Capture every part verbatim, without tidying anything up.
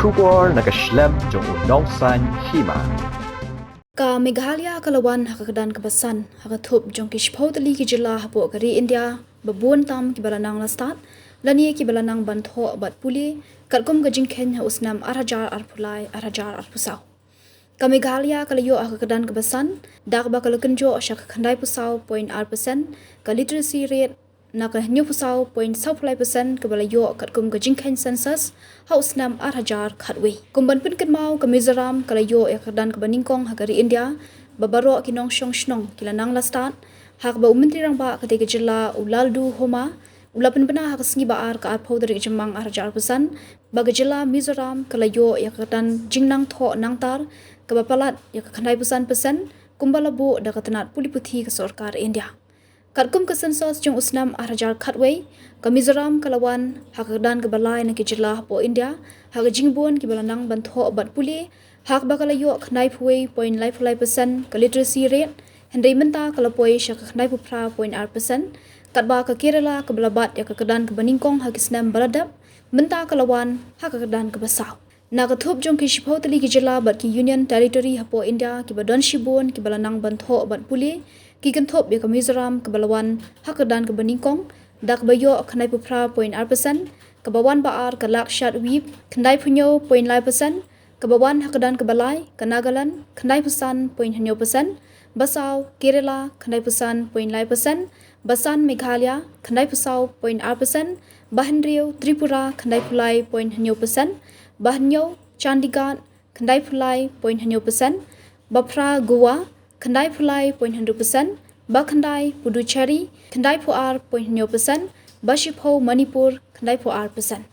Khubor na ka shlem jong u nongsaiñ hima. Ka Meghalaya ka la wan ha ka kyrdan kaba san ha ka thup jong ki shiphew tylli ki jylla hapoh ka ri India ba bun tam kiba la nang la stad lane kiba la nang ban thoh bad pule katkum ka jingkheiñ ha u snem ar hajar arphew lai ar hajar arphew saw. Ka Meghalaya ka la ïoh ha ka kyrdan kaba san da kaba ka la kynjoh sha ka khyndaiphew saw point ar percent ka literacy rate na ka hynñiewphew saw point sawphew lai percent kaba la ïoh katkum ka jingkheiñ census ha u snem ar hajar khatwei. Kum ban pynkynmaw, ka Mizoram ka la ïoh ïa ka kyrdan kaba nyngkong ha ka ri India ba baroh ki nongshong shnong ki la nang la stad, ha kaba u Myntri Rangbah katei ka jylla u Lalduhoma u la pynbna ha ka sngi ba ar, ka arphew tarik Jymmang ar hajar arphew san, ba ka jylla Mizoram ka la ïoh ïa ka kyrdan jingnang thoh nangtar kaba palat ïa ka khyndaiphew san percent kumba la buh da ka tnat pule puthi ka sorkar India. Katkum ka census jong u snem ar hajar khatwei, ka Mizoram ka la wan ha ka kyrdan kaba lai na ki jylla hapoh India ha ka jingbun kiba la nang ban thoh bad pule, ha kaba ka la ïoh khyndaiphew wei point laiphew lai percent ka literacy rate, hynrei mynta ka la poi sha ka khyndaiphew phra point ar percent, katba ka Kerala kaba la bat ïa ka kyrdan kaba nyngkong ha ki snem ba la dep, mynta ka la wan ha ka kyrdan kaba saw. Na ka thup jong ki shiphew tylli ki jylla bad ki Union Territory hapoh India kiba don shibun kiba la nang ban thoh bad pule, ki kynthup ïa ka Mizoram kaba la wan ha ka kyrdan kaba nyngkong da kaba ïoh khyndaiphew phra point ar percent, kaba wan ba ar ka Lakshadweep khyndaiphew hynñiew point lai percent, kaba wan ha ka kyrdan kaba lai ka Nagaland khyndaiphew san point hynñiew percent, ba saw Kerala khyndaiphew san point lai percent, ba san Meghalaya khyndaiphew saw point ar percent, ba hynriew Tripura khyndaiphew lai point hynñiew percent, ba hynñiew Chandigarh khyndaiphew lai point hynñiew percent, ba phra Goa khyndaiphew lai point hynriew percent, ba khyndai Puducherry khyndaiphew ar point hynñiew percent, ba shiphew Manipur khyndaiphew ar percent.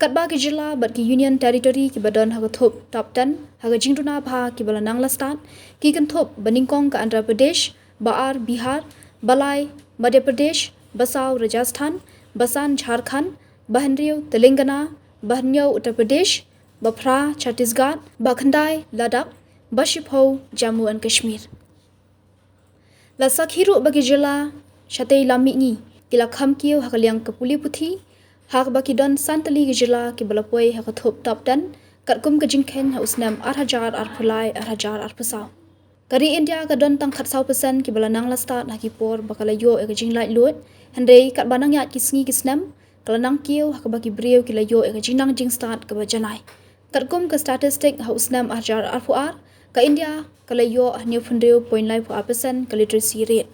Katba ki jylla bad ki Union Territory kiba don ha ka thup top ten ha ka jingduna bha kiba la nang la stad, ki kynthup ba nyngkong ka Andhra Pradesh, ba ar Bihar, ba lai Madhya Pradesh, ba saw Rajasthan, ba san Jharkhand, ba hynriew Telangana, ba hynñiew Uttar Pradesh, ba phra Chhattisgarh, ba khyndai Ladakh, ba shiphew Jammu and Kashmir. La sakhi ruh ba ki jylla shatei lam mihngi ki la kham kiew ha ka liang ka pule puthi, ha kaba ki don san tylli ki jylla kiba la poi ha ka thup top ten katkum ka jingkheiñ ha u snem ar hajar arphew lai ar hajar arphew saw. Ka ri India ka don tang khatsaw percent kiba la nang la stad ha ki por ba ka la ïoh ïa ka jinglaitluid, hynrei katba nang ïaid ki sngi ki snem ka la nang kiew ha kaba ki briew ki la ïoh ïa ka jingnang jingstad kaba janai. Katkum ka statistic ha u snem ar hajar arphew ar, ka India ka la ïoh hynñiew phew hynriew point laiphew ar percent ka literacy rate.